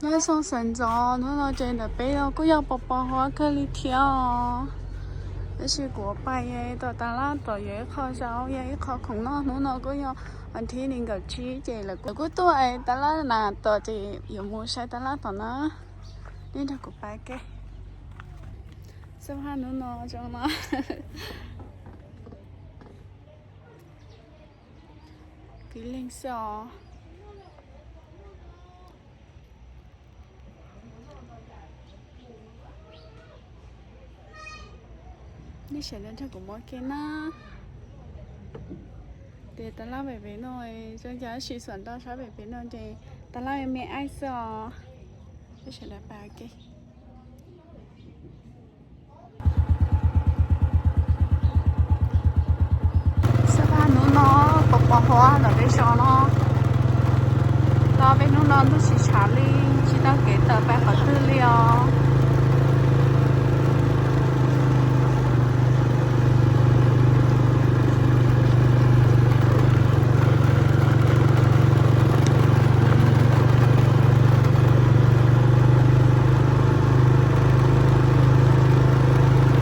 Nyob zoo sawv ntxov, hnub no ces ntawm peb kuj yog pos pos huab kawg li thiab os. Tab sis kuv pais tom tas laj tom yog ib qho zaub, yog ib qho khoom noj. Hnub no kuj yog vas thib nees nkaum tsib ces lawv kuj tuaj es tas laj na tom ces yuav mus saib tas laj tom na. Nej nrog kuv pais ke. Xab phaj hnub no zoo no. Kwv Leej xwb os. Nej sawv daws nrog kuv mus ke na. Ces tas laj pem pem no, zoo cas ib sim xuam nrau sab pem pem no ces tas laj me me aib xwb os. Nej sawv daws pais ke. Xab phaj hnub no pos pos huab ntawm peb zos no. Los peb hnub no ntuj tsis tshav li, tsis tau kev tawm pais qhov twg li os.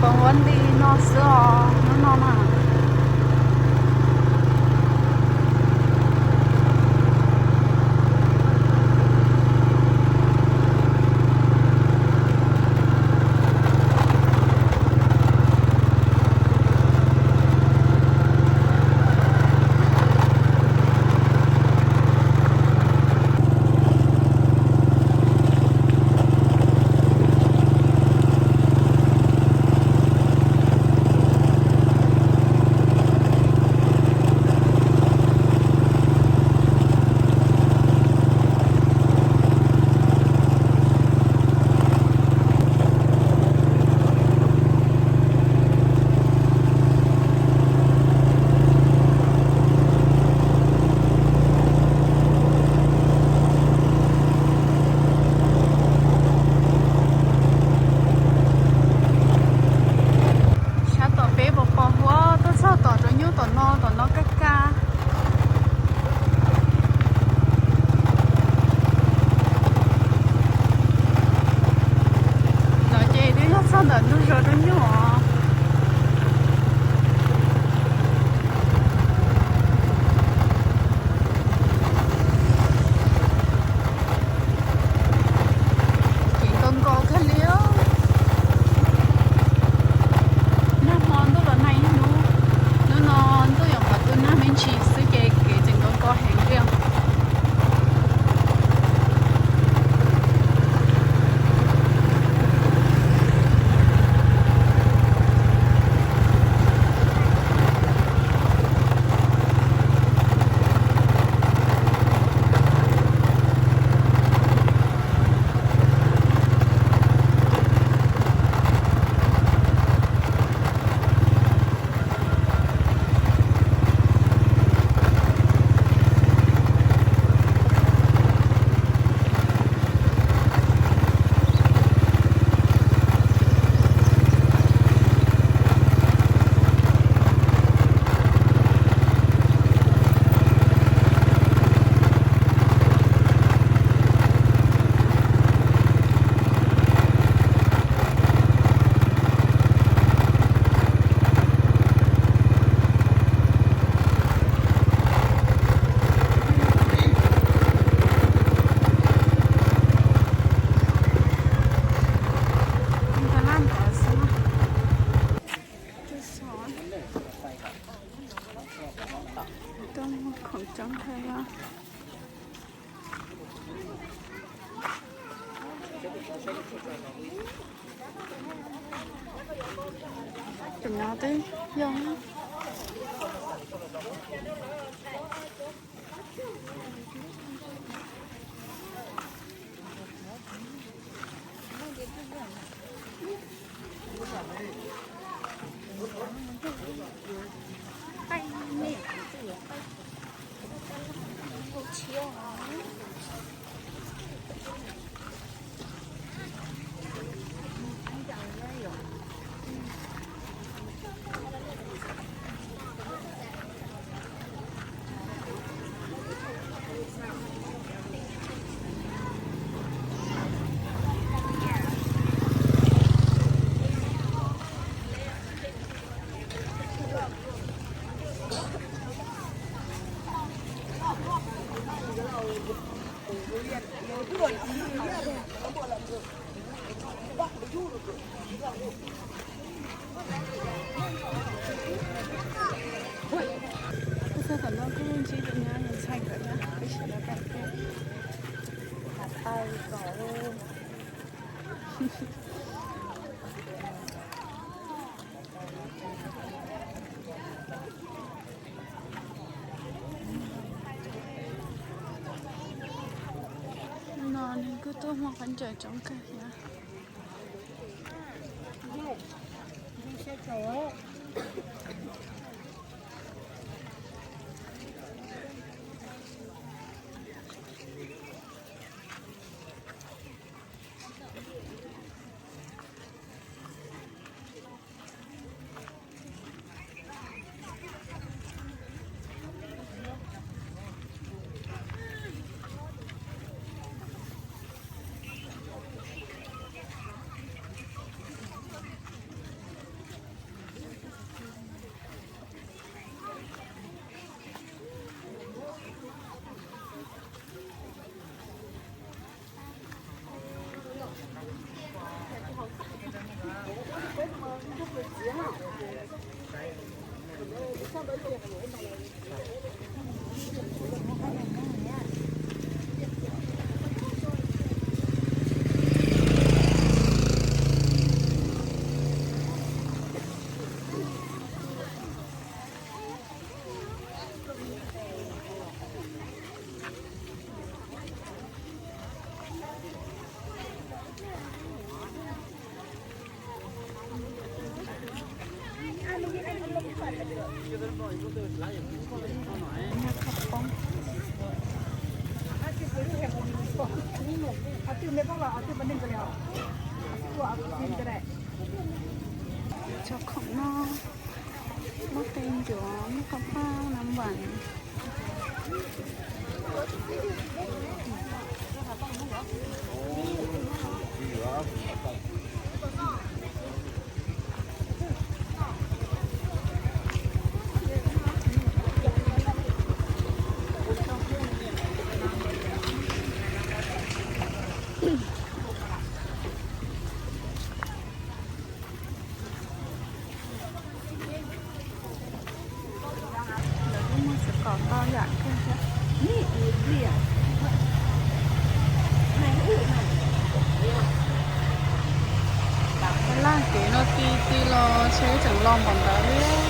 Pos huab nti no xwb os hnub no mas. Sab tom peb pos pos huab tuaj txog tom rau nyuj tom no, tom no kaj kaj. No ces twb yog txog ntawm ntug zos rau nyuj os. Kev nkos nkos kawg li. Nag hmo ntuj los nag ib hnub, hnub no ntuj yuav qhov tu nag me ntsis xwb ces kev tseem nkos nkos heev li. Tuaj muag khoom coob kawg. Tus no twb yog. Peb txog tom no kuj ntsib cov nyab ntxhais nkawd na, peb sawv daws pais pem. No nws kuj tuaj muag qhov ncauj coob kawg thiab. Cov khoom no muaj qe ncuav, muaj qhov paj, nam vam. Lawv kuj muag xwm kom tau yam kawg thiab. Laj kev no ti ti los seb tseem los npaum ntawd li.